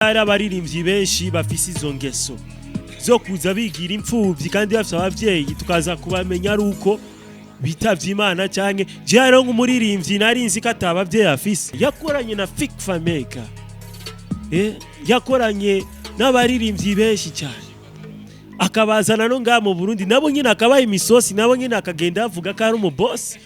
Hari abaririmbyi benshi bafise izo ngeso zo kuza bigira imfuvyi kandi bafise abavyeyi, tukaza kubamenya ari uko bitavye Imana. Canke je hariho nk'umuririmbyi nari nzi ko ata bavyeyi afise, yakoranye na Fik Fameka, yakoranye n'abaririmbyi benshi cyane, akabazana no ngaha mu Burundi, nabo nyine akabaha imisosi, nabo nyine akagenda avuga ko ari umubosi.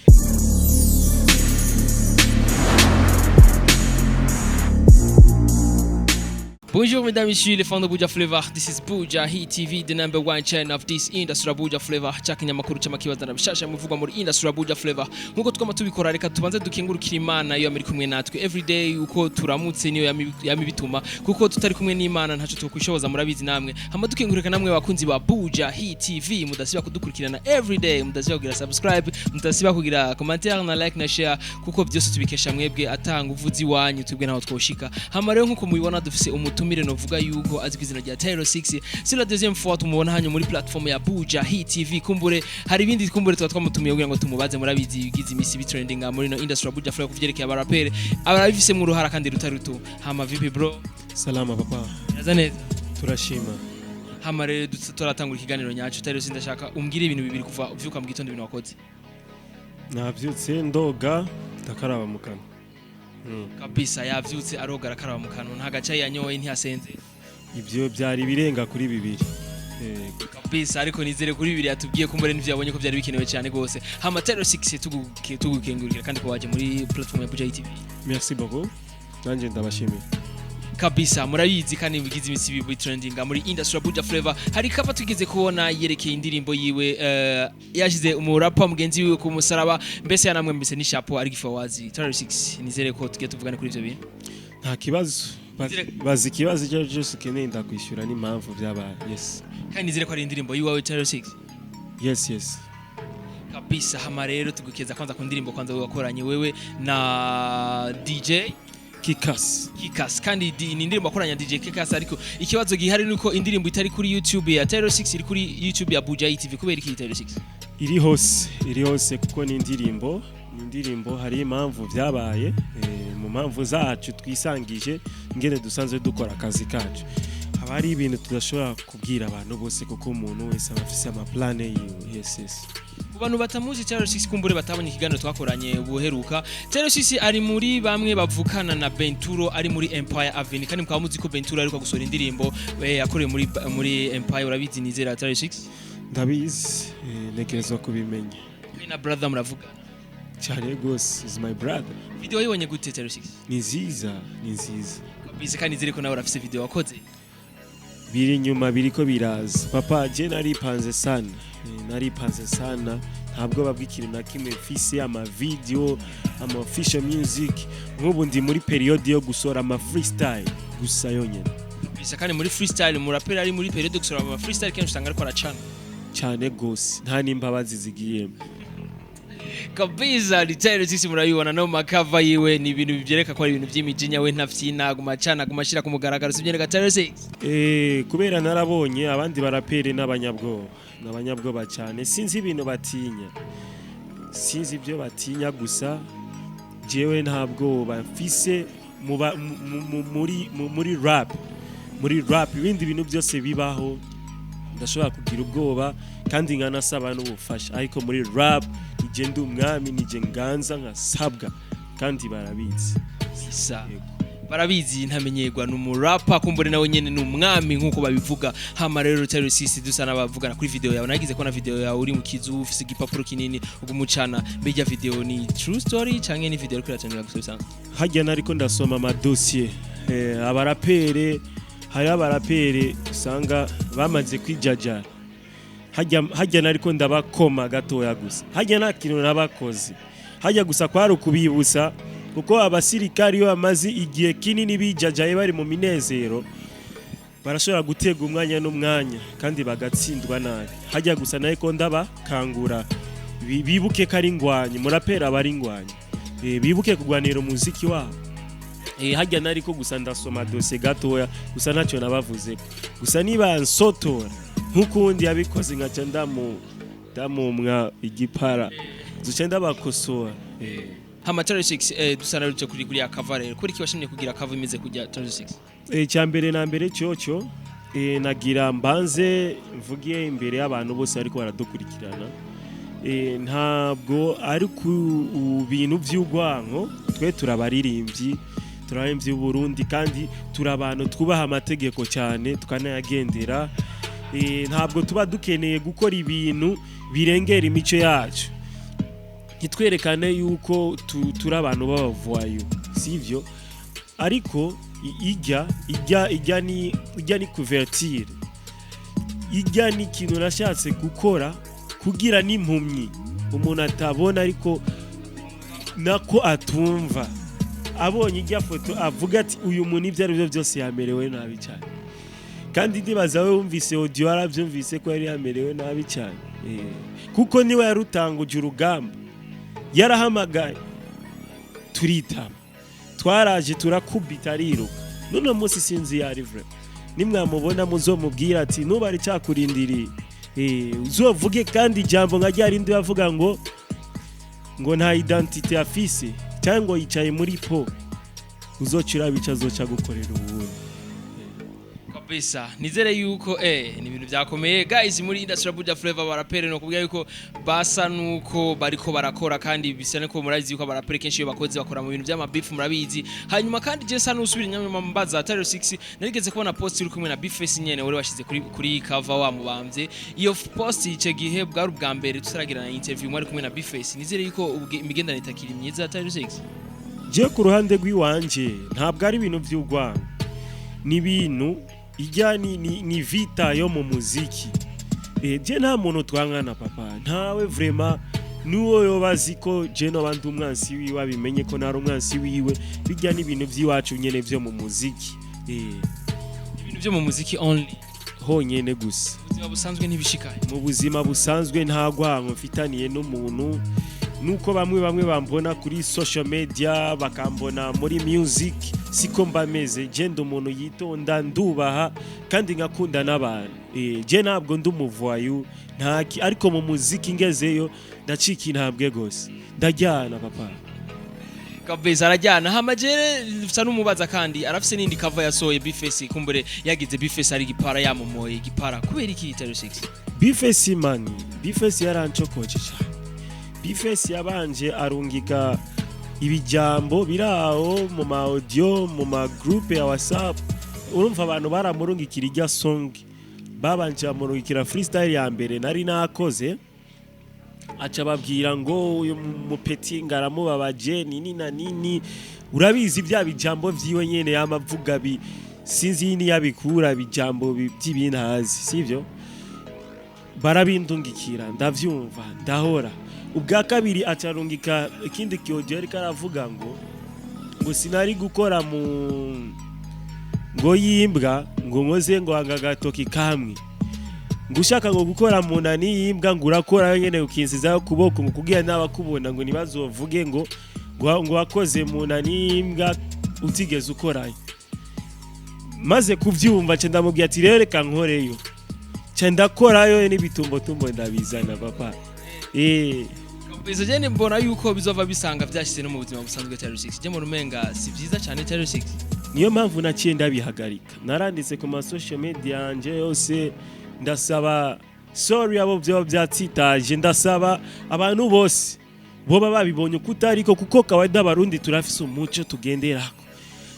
Bonjour mesdames et messieurs, les fans de Buja Flavor. This is Buja Hit TV, the number one channel of this industry, Buja Flavor. Cyakinyamakuru cy'amakibazana bishasha muvugwa muri industry Buja Flavor. Nkuko twama tubikora, reka tubanze dukengurukira Imana iyo yamiri kumwe natwe everyday uko turamutse, niyo yami bituma, kuko tutari kumwe n'Imana ntaco twokwishoboza, murabizi namwe. Hama dukengurika namwe bakunzi ba Buja Hit TV, mudasiba kudukurikirana everyday, mudasiba kugira subscribe, mudasiba kugira commentaire na like na share, kuko byose tubikesha mwebwe, atanga uvuzi wanyu twebwe ntaho twoshika. Hama rero nkuko mubibona, dufise umutumire novuga yuko azwi izina rya Taylor 6. C'est la deuxième fois tumubona hano muri platform ya Buja Hit TV. Kumbure hari ibindi, kumbure tuba twamutumiye kugira ngo tumubaze. Murabizi ibigize imisi bitrending muri no industry ya Buja Flavor kuvyerekeye abarapere, abarabifise mu ruhara kandi rutari ruto. Hama vipi bro? Salama papa. Biraza neza? Turashima. Hama rero turatangura ikiganiro nyacu. Taylor 6, ndashaka umbwire ibintu bibiri kuva uvyuka mu gitondo, ibintu wakoze. Navyutse ndoga, ndakaraba mu kanwa. Kabisa, yavyutse aroga, arakaraba mu kanwa, nta gacayi yanyoye, ntiyasenze? Ibyo byari birenga kuri bibiri. Kabisa, ariko nizere kuri bibiri yatubwiye ko mbere n'ivyo yabonye ko byari bikenewe cyane gose. Hama Taylor 6, tugukengurukira kandi ko waje muri platform ya Buja TV. Merci beaucoup, nanjye ndabashimiye. Kabisa, murabizi kandi bigize imisi bibi trending muri industry ya Buja Flavor. Hari cover tugeze kubona yerekeye indirimbo yiwe, yashize umurapa mugenzi wiwe ku musaraba, mbese yanamwembese n'ishapo ari gifawazi. Taylor 6, nizere ko tugiye tuvugane kuri ivyo bintu. Nta kibazo. Bazi ikibazo icyo ari cyo cyose ukeneye, ndakwishyura n'impamvu byabaye, yes. Kandi nizere ko ari indirimbo yiwawe, Taylor 6? Yes. Kabisa. Hama rero tugukeza kwanza ku ndirimbo kwanza wakoranye wewe na DJ Kikas. Kikas. Kandi ni indirimbo wakoranye na DJ Kikas, ariko ikibazo gihari nuko indirimbo itari kuri YouTube ya Taylor 6, iri kuri YouTube ya Buja TV. Kubera iki, Taylor 6? Iri hose, iri hose, kuko ni indirimbo hari impamvu byabaye, mu mpamvu zacu twisangije ingene dusanzwe dukora akazi kacu, haba hari ibintu tudashobora kubwira abantu bose, kuko umuntu wese aba afise amaplane yiwe, yes. Ku bantu batamuzi Taylor 6, kumbure batabonye ikiganiro twakoranye buheruka, Taylor 6 ari muri bamwe bavukana na Benturo ari muri Empire Avenue, kandi mukaba muzi ko Benturo ariko gusohora indirimbo yakorewe muri Empire. Urabizi nizera, Taylor 6? Ndabizi, ntegerezwa kubimenya. We na brother muravugana? Cyane rwose, is my brother. Video wayibonye gute, Taylor 6? Ni nziza, ni nziza. Kabisa, kandi nizere ko nawe urafise video wakoze. Biri inyuma, biriko biraza papa. Je naripanze sana, naripanze sana, nta bwoba bw'ikintu na kimwe mfise. Ama video, ama official music, nk'ubu ndi muri période yo gusohora ama freestyle gusa yonyene. Kabisa, kandi muri freestyle, muraperi ari muri période gusohora ama freestyle kenshi usanga ariko aracana. Cyane gose, nta n'imbabazi zigiyemo. Kabisa, ni Taylor 6, murabibona no makava yiwe, ni ibintu bivyereka ko ari ibintu vy'imijinya. We ntafyina, aguma acana, aguma ashira ku mugaragaro, sivyo rega, Taylor 6? Kubera narabonye abandi baraperi n'abanyabwoba, n'abanyabwoba cyane, sinzi ibintu batinya, sinzi ibyo batinya. Gusa jewe nta bwoba mfise muri rap, muri rap. Ibindi bintu byose bibaho ndashobora kugira ubwoba kandi nkanasaba n'ubufasha, ariko muri rap nije ndi umwami, nije nganza nkasabwa, kandi barabizi. Isa. Yego. Barabizi, ntamenyerwa, ni umurapa, kumbure nawe nyene ni umwami nkuko babivuga. Hama rero Taylor 6, dusa n'abavugana kuri video yawe, nagize ko na video yawe uri mu kizu ufise igipapuro kinini ugumucana. Mbega video ni true story canke ni video ariko iracanira gusa bisanzwe? Hajya nariko ndasoma amadosiye, abarapere, hari abarapere usanga bamaze kwijajara. Hajya nariko ndabakoma gatoya gusa, hajya nta kintu nabakoze, hajya gusa kwari ukubibutsa, kuko abasirikari iyo bamaze igihe kinini bijajaye bari mu minezero barashobora gutega umwanya n'umwanya kandi bagatsindwa nabi. Hajya gusa nariko ndabakangura, bibuke ko ari ingwanyi, murapera aba ari ingwanyi, bibuke kurwanira umuziki wabo. Hajya nariko gusa ndasoma dosiye gatoya gusa, ntacyo nabavuze. Gusa niba nsotora nk'ukundi yabikoze nkaca ndamumwa igipara, zuca ndabakosora. Hama Taylor 6, dusa n'abarutse kuri ya cover rero, kuri iki washimye kugira cover imeze kujya, Taylor 6? Icya mbere na mbere cyoco, nagira mbanze mvuge imbere y'abantu bose ariko baradukurikirana. Ntabwo ari ku bintu by'urwanko. Twe turabaririmbyi, turabaririmbyi b'u Burundi, kandi turi abantu twubaha amategeko cyane, tukanayagendera. Ntabwo tuba dukeneye gukora ibintu birengera imico yacu, ntitwerekane yuko turi abantu b'abavayo, sivyo? Ariko ijya ni couverture, ijya ni ikintu nashatse gukora kugira n'impumyi, umuntu atabona ariko nako atumva, abonye ijya foto avuga ati: "Uyu muntu ibyo ari byo byose yamerewe nabi cyane." Kandi ndibaza we wumvise audio yarabyumvise ko yari yamerewe nabi cyane. Kuko niwe yarutanguje urugamba, yarahamagaye turitaba, twaraje turakubita, ariruka. None munsi sinzi yari vrai. Nimwamubona muzomubwira ati nubari cyakurindiriye. Uzovuge kandi ijambo nka rya rindi bavuga ngo nta identité afise cyangwa ngo yicaye muri po, uzoca urabica, azoca gukorera ubundi. Kabisa, nizere yuko ni ibintu byakomeye, guys. Muri industry ya Buja Flavor, barapere no kuvuga yuko basa nuko bariko barakora, kandi bisa nuko murabizi yuko abarapere kenshi iyo bakoze bakora mu bintu by'amabeef, murabizi. Hanyuma kandi je sa nusubira inyuma mbaza Tyler 6, narigeze kubona post uri kumwe na Bface nyene, wari washize kuri cover wamubamvye. Iyo post ico gihe bwari ubwa mbere tutaragirana interview, mwari kumwe na Bface. Nizere yuko imigenderanire itakiri myiza, Tyler 6. Je ku ruhande rw'iwanje ntabwo ari ibintu by'urwango, ni ibintu ijya ni vita yo mu muziki. Je nta muntu twankana, papa, ntawe vraiment. Nuwo yoba azi ko je noba ndi umwansi wiwe, abimenye ko nari umwansi wiwe. Bijya n'ibintu by'iwacu nyene vyo mu muziki. Ibintu byo mu muziki only? Honyene gusa. Ubuzima busanzwe ntibishikaye? Mu buzima busanzwe nta rwango mfitaniye n'umuntu, nuko bamwe bamwe bambona kuri social media, bakambona muri music, siko mba meze. Je ndi umuntu yitonda, ndubaha kandi nkakunda n'abantu. Je ntabwo ndi umuvoyou ntaki, ariko mu muziki ngezeyo ndacika intambwe gose, ndajyana, papa. Kabisa, arajyana. Hama jere bisa n'umubaza, kandi arafise n'indi cover yasohoye Bface, kumbure yagize Bface ari gipara, yamumoye gipara kubera iki, Tyler 6? Bface mani, Bface yarancokoje cyane. Bface yabanje arungika ibijambo biraho mu ma audio, mu ma groupe ya WhatsApp. Urumva abantu baramurungikira ijya song, babanje bamurungikira freestyle ya mbere nari nakoze, aca babwira ngo uyu mupeti ngaramubabaje nini na nini. Urabizi bya bijambo vyiwe nyene yamavuga bi sinzi ni yabikura, bijambo by'ibintazi, sivyo? Barabindungikira, ndavyumva, ndahora. Ubwa kabiri acarungika ikindi kiaudio ariko aravuga ngo sinari gukora mu ngo yimbwa, ngo nkoze ngo anga agatoki kamwe, ngo ushaka ngo gukora mu nani yimbwa, ngo urakora nyene ukinsizayo kuboko, ngo kugira n'abakubona ngo ntibazovuge ngo wakoze mu nani yimbwa utigeze ukorayo. Maze kuvyumva nca ndamubwira ati rero reka nkoreyo. Nca ndakorayo n'ibitumbotumbo ndabizana, papa. Kabisa, je mbona yuko bizova bisanga vyashize no mu buzima busanzwe, Tyler 6. Je mbona umenga si vyiza cyane, Tyler 6. Niyo mpamvu naciye ndabihagarika. Naranditse ku ma social media yanje yose, ndasaba sorry abo byoba byatsitaje, ndasaba abantu bose boba babibonye kutariko, kuko kawaida Abarundi turafise umuco tugenderako.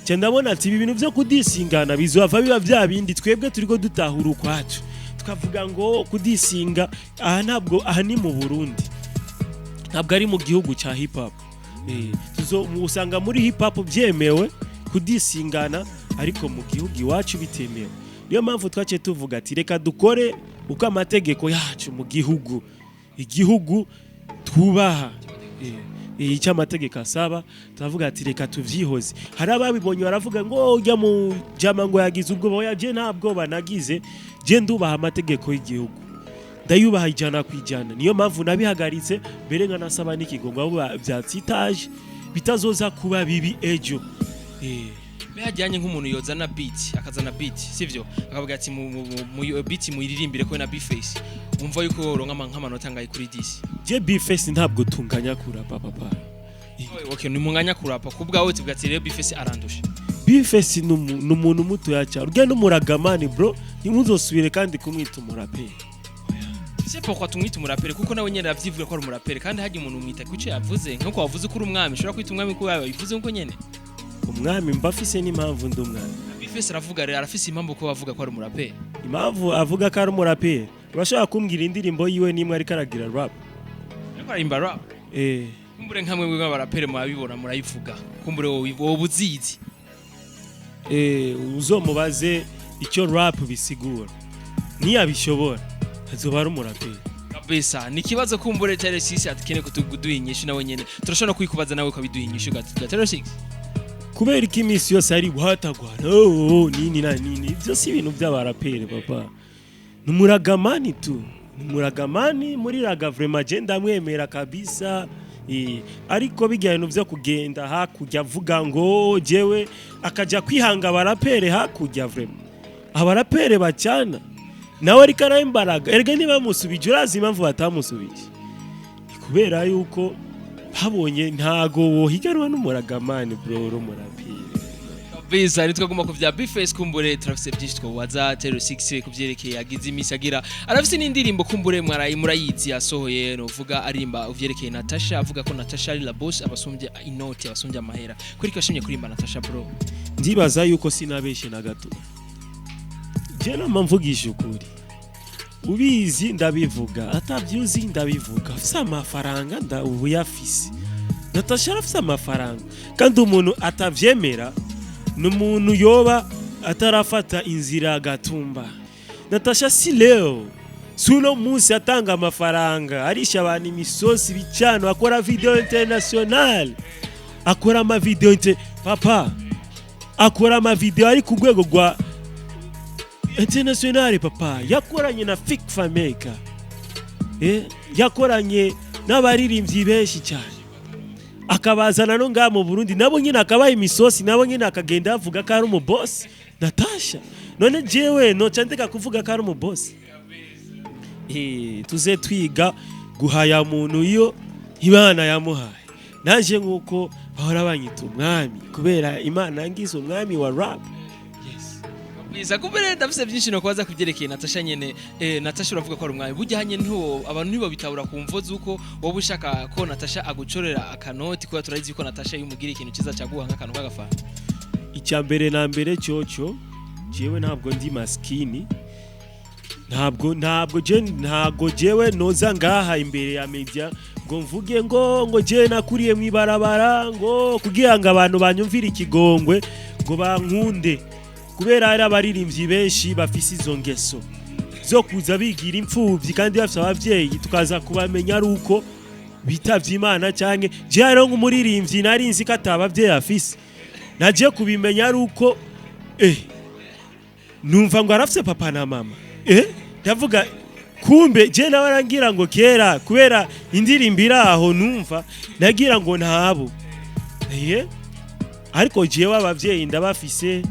Nca ndabona ati ibi bintu vyo kudisingana bizova biba vya bindi twebwe turiko dutahura ukwacu, tukavuga ngo kudisinga. Aha ntabwo, aha ni mu Burundi, ntabwo ari mu gihugu cya hip hop. Tuzo usanga muri hip hop byemewe kudisingana, ariko mu gihugu iwacu bitemewe. Niyo mpamvu twaciye tuvuga ati reka dukore uko amategeko yacu mu gihugu, igihugu twubaha, icyo amategeko asaba. Turavuga ati reka tuvyihoze. Hari ababibonye baravuga ngo ujya mu jama ngo yagize ubwoba. Oya, je nta bwoba nagize, je ndubaha amategeko y'igihugu, ndayubaha 100%. Niyo mpamvu nabihagaritse mbere, nkanasaba n'ikigongo abo byatsitaje, bitazoza kuba bibi ejo. Behajyanye nk'umuntu yozana beat, akazana beat, sivyo, akavuga ati mu beat muyiririmbire ko na Bface, umva yuko woronka nk'amanota ngaye kuri 10? Je Bface ntabwo tunganya kurapa, papa. Okay, ni munganya kurapa. Kubwawe tuvuga ati rero Bface arandusha. B-Face ni umuntu mutoya cyane, urya n'umuragamani bro, ntimuzosubire kandi kumwita umuraperi. C'est pourquoi tumwita umuraperi, kuko nawe nyene aravyivuga ko ari umuraperi. Kandi harya umuntu umwita kuco yavuze, nkuko wavuze ko uri umwami, ushobora kwita umwami ko yabivuze nkuko nyene. Umwami mba afise n'impamvu ndi umwami. B-Face aravuga rero, arafise impamvu ko avuga ko ari umuraperi. Impamvu avuga ko ari umuraperi, urashobora kumbwira indirimbo yiwe nimwe ariko aragira rap? Ariko aririmba rap? Eh. Kumbure nkamwe mwe abaraperi murabibona, murayivuga, kumbure wowe uzizi. Uzomubaze icyo rap bisigura, niyabishobora azoba ari umuraperi. Kabisa, ni ikibazo kumbure Taylor 6 atukeneye kutuguduha inyishu, nawe nyene turashobora no kwikubaza nawe ukabiduha inyishu gatuga Taylor 6. Kubera ko iminsi yose ari guhatagwana, oh, nini na nini, ibyo si ibintu by'abaraperi papa. Ni umuragamani tu, ni umuragamani muri raga, vraiment je ndamwemera kabisa. Ariko bijya bintu byo kugenda hakurya avuga ngo jewe, akajya kwihanga abarapere hakurya, vraiment abarapere bacana nawe ariko arayimbaraga. Erega nibamusubije, urazi impamvu batamusubije? Ni kubera yuko babonye ntago wohiganwa n'umuragamani bro, uri umuraperi. Kabisa, nitwaguma ku vya B-Face. Kumbure turafise byinshi twobaza Taylor 6 kuvyerekeye agize imisi agira, arafise n'indirimbo kumbure mwarayi murayizi yasohoye, novuga arimba uvyerekeye Natasha, avuga ko Natasha ari la boss, abasumbye inoti, abasumbye amahera. Kuri ko yashimye kurimba Natasha bro? Ndibaza yuko sinabeshe na gato, je nama mvugisha ukuri. Ubizi ndabivuga, atabyuzi ndabivuga. Afise amafaranga, nda ubu yafise. Natasha arafise amafaranga, kandi umuntu atavyemera ni umuntu yoba atarafata inzira agatumba. Natasha si leo, si uno munsi atanga amafaranga, arisha abantu imisosi bicano, akora video international, akora amavideo papa, akora amavideo ari ku rwego rwa international papa. Yakoranye na Fik Fameka, yakoranye n'abaririmbyi benshi cyane, akabazana no ngaha mu Burundi, nabo nyine akabaha imisosi, nabo nyine akagenda avuga ko ari umubosi Natasha. None jewe noca ndeka kuvuga ko ari umubosi? Tuze twiga guhaya umuntu iyo Imana yamuhaye. Naje nk'uko bahora banyita umwami kubera Imana yangize umwami wa rap, yes. Kabisa, kumbure ndafise byinshi no kubaza kuvyerekeye Natasha nyene. Natasha uravuga ko ari umwami, burya hanye ntiwo abantu ntibo ku mvo zuko wowe ushaka ko Natasha agucorera akanoti, kuba turazi ko Natasha yumugira ikintu ciza caguha nk'akantu k'agafanta. Icya mbere na mbere cyoco, jewe ntabwo ndi maskini, ntabwo jewe noza ngaha imbere ya media ngo mvuge ngo jewe nakuriye mu ibarabara ngo kugira ngo abantu banyumvire ikigongwe ngo bankunde, kubera hari abaririmbyi benshi bafise izo ngeso zo kuza bigira imfuvyi kandi bafise abavyeyi, tukaza kubamenya ari uko bitavye Imana. Canke jewe hariho nk'umuririmbyi nari nzi ko atabavyeyi afise, nagiye kubimenya ari uko numva ngo arafise papa na mama. Ndavuga kumbe je nawe arangira ngo kera kubera indirimbo iri aho numva nagira ngo ntabo. Ariko jewe abavyeyi ndabafise,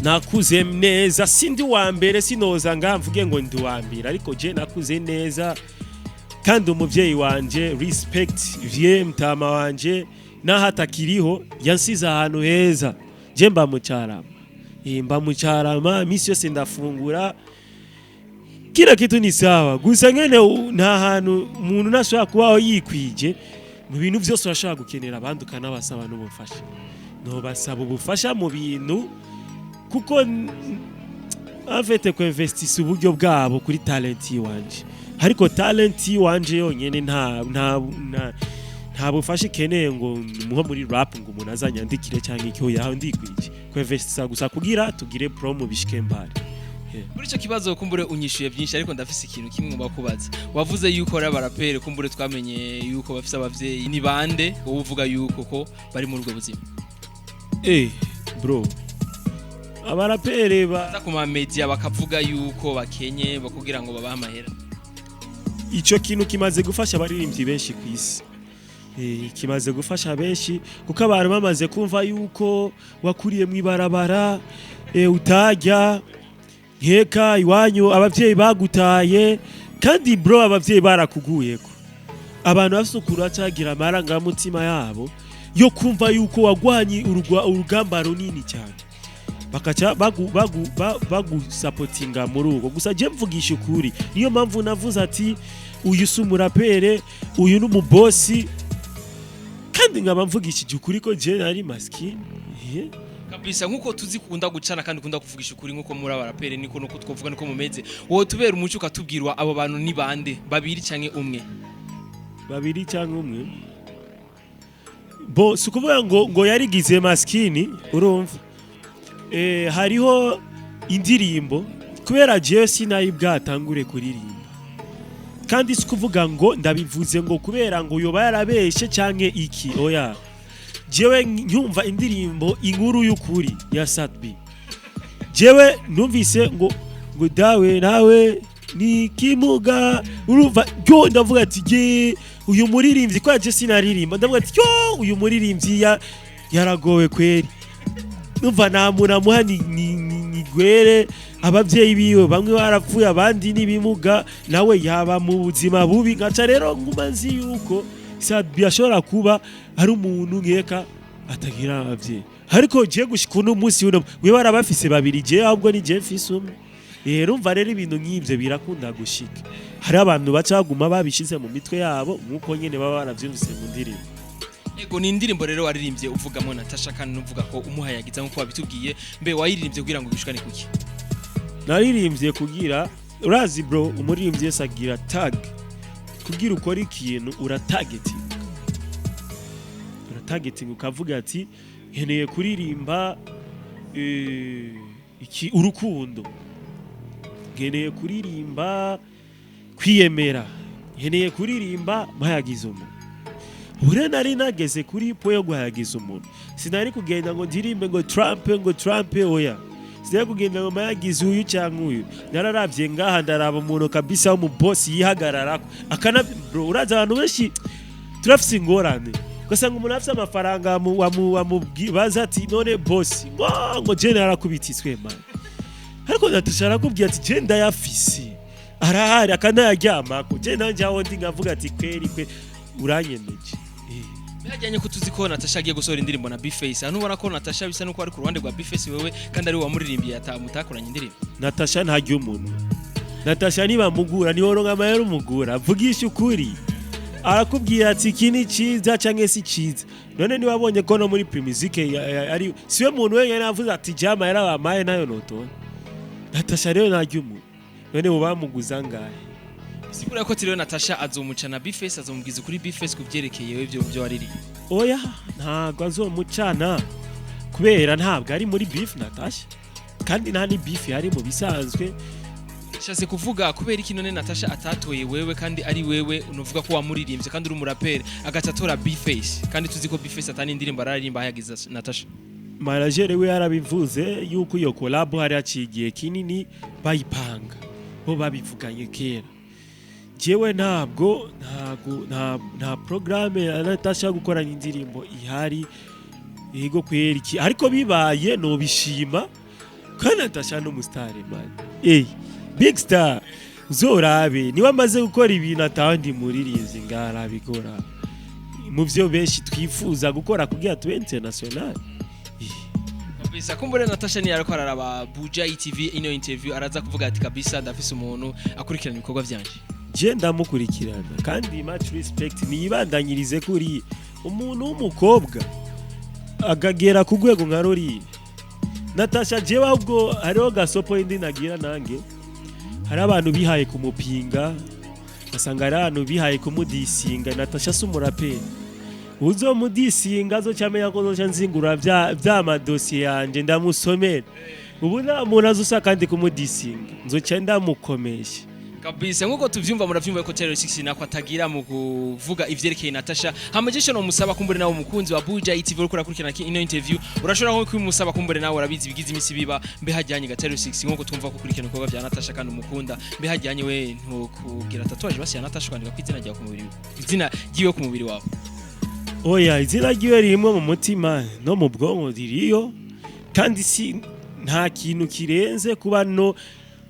nakuze neza, sindi wa mbere, sinoza nga mvuge ngo ndi wa mbere, ariko je nakuze neza. Kandi umuvyeyi wanje, respect vie mtama wanje, naho atakiriho yansize ahantu heza. Je mba mu Carama, mba mu Carama, misi yose ndafungura, kila kitu ni sawa. Gusa ngene nta hantu umuntu ntashobora kubaho yikwije mu bintu vyose, urashobora gukenera abandi ukanabasaba n'ubufasha. Nobasaba ubufasha mu bintu kuko en fait kuinvestisa uburyo bwabo kuri talent yiwanje, ariko talent yiwanje yonyene nta bufasha ikeneye ngo nko muri rap ngo umuntu azanyandikire cyangwa icyo yaho, ndikwije kuinvestisa gusa kugira tugire promo bishike mbari. Muri icyo kibazo kumbure unyishuye byinshi, ariko ndafise ikintu kimwe ngomba kubaza. Wavuze yuko ari abaraperi kumbure twamenye yuko bafise abavyeyi, ni bande wowe uvuga yuko ko bari muri ubwo buzima? Bro, abaraperi ba baza ku ma media bakavuga yuko bakenye bakugira ngo babahe amahera. Ico kintu kimaze gufasha abaririmbyi benshi ku isi. Kimaze gufasha benshi kuko abantu bamaze kumva yuko wakuriye mu ibarabara, utajya nkeka iwanyu abavyeyi bagutaye, kandi bro abavyeyi barakuguyeko. Abantu bafise ukuntu bacagira amarangamutima yabo. Yo kumva yuko wagwanye urugamba runini cyane, bakaca bagusapotinga muri ubwo. Gusa je mvugisha ukuri, niyo mpamvu navuze ati uyu si umurapere, uyu ni umubosi, kandi nkaba mvugishije ukuri ko je nari maskini. Yeah. Kabisa, nkuko tuzi kunda gucana kandi ukunda kuvugisha ukuri, nkuko muri abarapere niko nuko twovuga niko mumeze, wowe tubera umuco ukatubwirwa abo bantu ni bande, babiri canke umwe? Babiri cyangwa umwe, bo si ukuvuga ngo yarigize maskini. Urumva, hariho indirimbo, kubera jewe sinari bwatangure kuririmba, kandi si ukuvuga ngo ndabivuze ngo kubera ngo yoba yarabeshe canke iki, oya. Jewe nyumva indirimbo Inkuru y'Ukuri ya Sat-B, jewe numvise ngo dawe nawe ni kimuga. Urumva, yo ndavuga ati je uyu muririmbyi, ko je sinaririmba, ndavuga ati yo uyu muririmbyi yaragowe kweri. Numva nta muntu amuha ni gwere, abavyeyi biwe bamwe barapfuye, abandi n'ibimuga, nawe yaba mu buzima bubi. Nkaca rero nguma nzi yuko Sat-B ashobora kuba ari umuntu nkeka atagira abavyeyi, ariko je gushika uno munsi uno we barabafise babiri, je ahubwo ni je mfise umwe. Rero umva rero, ibintu nk'ivyo birakunda gushika, hari abantu baca baguma babishize mu mitwe yabo nk'uko nyene baba baravyumvise mu ndirimbo. Ego, ni indirimbo rero waririmbye uvugamo Natasha kandi uvuga ko umuhayagiza nkuko wabitubwiye. Mbe wayiririmbye kugira ngo bishikane kuki? Naririmbye kugira, urazi bro, umuririmbyi wese agira tag. Kugira ukora ikintu uratagetinga, uratagetinga ukavuga ati nkeneye kuririmba iki, urukundo, nkeneye kuririmba kwiyemera, nkeneye kuririmba mpayagiza umuntu. Ubu nari nageze kuri point yo guhayagiza umuntu, sinari kugenda ngo ndirimbe ngo Trump, ngo Trump, oya. Sinari kugenda ngo mpayagize uyu cyangwa uyu. Nararavye ngaha, ndaraba umuntu kabisa w'umubosi yihagararako akana. Bro, urazi abantu benshi turafise ingorane, ugasanga umuntu afise amafaranga baza ati none bosi ngo je narakubititswe man, ariko Natasha arakubwira ati je ndayafise, arahari akanayaryamako. Je nanje aho ndi nkavuga ati kweri kwe uranyemeje. Birajyanye ko tuzi ko Natasha agiye gusohora indirimbo na B-Face, hano ubona ko Natasha bisa nuko ari ku ruhande rwa B-Face, wewe kandi ari we wamuririmbiye mutakoranye indirimbo. Natasha ntarya umuntu. Natasha nibamugura niworonka amahera umugura. Vugisha ukuri, arakubwira ati iki ni ciza canke si ciza. None niwabonye ko no muri Primusic ari siwe muntu wenyene avuze ati je amahera bamaye nayo notora. Natasha rero ntarya umuntu. None bamuguza ngahe? Sigura ko rero Natasha azomuca na B-Face, azomubwiza kuri B-Face kuvyerekeye wewe ibyo waririmbye. Oya, ntabwo azomucana kubera ntabwo ari muri beef Natasha, kandi nta ni beef yari mu bisanzwe. Shatse kuvuga kubera iki none Natasha atatoye wewe kandi ari wewe unovuga ko wamuririmbye kandi uri umuraperi, agaca atora B-Face kandi tuzi ko B-Face atani indirimbo araririmba hayagiza Natasha? Manager we yarabivuze yuko iyo collab hari haciye igihe kinini bayipanga, bo babivuganye kera. Jewe ntabwo nta programme ya Natasha gukorana indirimbo ihari. Yego kweri iki, ariko bibaye nobishima kandi Natasha no mustar man, big star. Uzorabe niwe amaze gukora ibintu atandi muririmbyi ngarabikora mu byo benshi twifuza gukora kugira tube international. Kabisa, kumbure Natasha ni ariko araraba Buja TV ino interview, araza kuvuga ati kabisa ndafise umuntu akurikirana ibikorwa vyanje. Je ndamukurikirana kandi much respect, niyibandanyirize kuri umuntu w'umukobwa akagera ku rwego nka ruriya Natasha. Jewe ahubwo hariho gasopo indi nagira nange, hari abantu bihaye kumupinga, ugasanga hari abantu bihaye kumudisinga. Natasha si umuraperi. Uzomudisinga azoca amenya ko zoca nzingura vya madosiye yanje ndamusomera. Ubu nta muntu azosa kandi kumudisinga, nzoca ndamukomesha. Kabisa, nkuko tuvyumva, muravyumva ko Taylor 6 nako atagira mu kuvuga ivyerekeye Natasha. Hama jesho no musaba, kumbure nawe umukunzi wa Buja TV uriko urakurikirana ino interview, urashobora nko kwimusaba, kumbure nawe urabizi bigize imisi biba. Mbe hajyanye ga Taylor 6, nkuko twumva ko ukurikirana ibikorwa vya Natasha kandi umukunda, mbe hajyanye we ntukugira tatouage basi ya Natasha, kwandika ku izina ryawe ku mubiri, izina ryiwe ku mubiri wawe? Oya, izina ryiwe ririmwo mu mutima no mu bwonko ririyo, kandi si nta kintu kirenze kuba no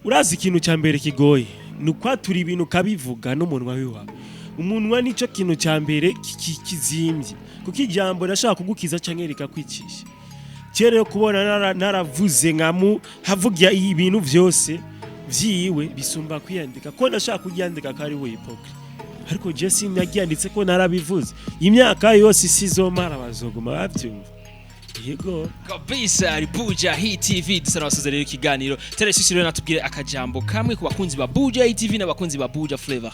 urazi ikintu cya mbere kigoye ni ukwatura ibintu ukabivuga n'umunwa wiwawe. Umunwa nico kintu ca mbere kizimvye, kuko ijambo rirashobora kugukiza canke rikakwicisha. Kera rero kubona naravuze nkamu havuga ibintu vyose vyiwe bisumba kwiyandika, ko ndashaka kuryandika ko ari we hypocrite, ariko je sinaryanditse ko narabivuze imyaka yose isizomara, bazoguma bavyumva, yego. Kabisa, ari Buja Hit TV. Dusa n'abasoza rero ikiganiro. Teresisi rero natubwire akajambo kamwe ku bakunzi ba Buja Hit TV n'abakunzi ba Buja Flavor.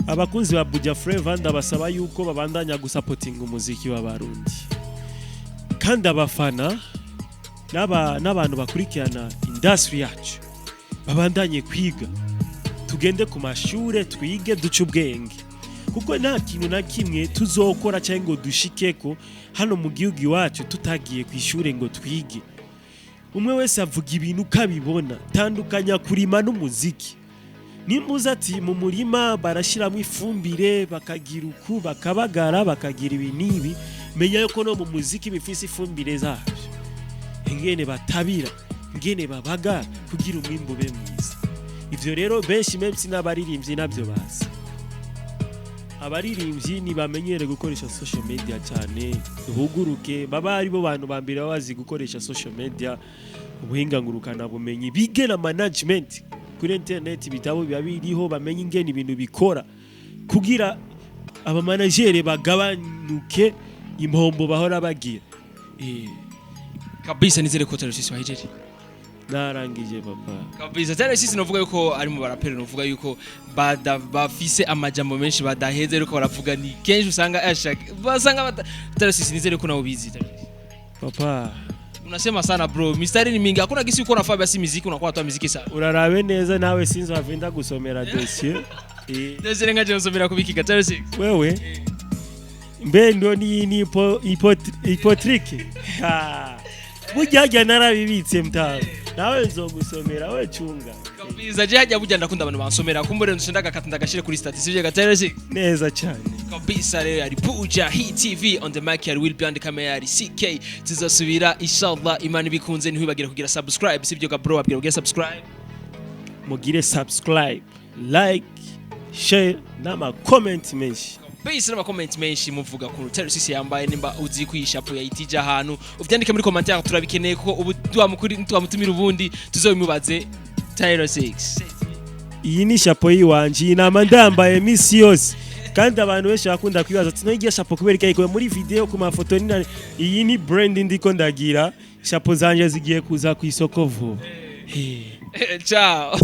Abakunzi ba Buja Flavor, ndabasaba yuko babandanya gusapotinga umuziki w'Abarundi, kandi abafana n'abantu bakurikirana industry yacu babandanye kwiga, tugende ku mashure twige, duce ubwenge, kuko nta kintu na kimwe tuzokora cyangwa ngo dushikeko hano mu gihugu iwacu tutagiye ku ishure ngo twige. Umwe wese avuga ibintu uko abibona. Tandukanya kurima n'umuziki. Nimba uzi ati mu murima barashyiramo ifumbire, bakagira uku, bakabagara, bakagira ibi n'ibi, menya yuko no mu muziki bifise ifumbire zabyo, ingene batabira, ingene babagara kugira umwimbu ube mwiza. Ivyo rero benshi menshi n'abaririmbyi nabyo bazi. Abaririmbyi ntibamenyere gukoresha social media cyane, buguruke, baba ari bo bantu ba mbere baba bazi gukoresha social media, ubuhinga ngurukana bumenyi, bige na management kuri internet, ibitabo biba biriho, bamenye ingene ibintu bikora kugira abamanagere bagabanuke impombo bahora bagira. Kabisa, nizere ko Teresisi wahejeje. Narangije, papa. Kabisa, Teresisi novuga yuko ari mu baraperi, novuga yuko bafise amajambo menshi badaheze, ariko baravuga ni kenshi usanga ashaka basanga Teresisi, nizere ko nawe ubizi, Teresisi. Papa. Unasema sana bro, mistari ni mingi, hakuna gisi uko unafaa basi muziki unakuwa toa muziki sana. Urarabe neza nawe, sinzava ndagusomera dossier. Ndetse nkaje nsomera kubikika Teresisi. Wewe mbe ndo ni hypocrite. Burya harya narabibitse mtawe, nawe nzogusomera, we cunga. Kabisa, je hajya burya ndakunda abantu bansomera, kumbure nshenda gakata ndagashire kuri status sivyo Teresisi? Neza cyane. Kabisa rero, ari Buja Hit TV on the mic, yari Will Beyond camera, yari CK. Tuzosubira inshallah, Imana ibikunze. Ntiwibagire kugira subscribe, sivyo ga bro? Abwira kugira subscribe. Mugire subscribe, like, share n'ama comment menshi. Base n'ama comment menshi muvuga ku Teresisi yambaye, nimba uzi kuyishapo yayitije ahantu uvyandike muri commentaire, turabikeneye ko ubu twamukuri twamutumira ubundi tuzobimubaze. Tyler 6. Iyi ni chapeau yiwanje, iyi nama ndambaye misi yose, kandi abantu benshi bakunda kwibaza ati no igiye chapeau kubera iki ayikuye muri video ku mafoto ni iyi ni brand ndiko ndagira, chapeau zanje zigiye kuza ku isoko vuba. Ciao.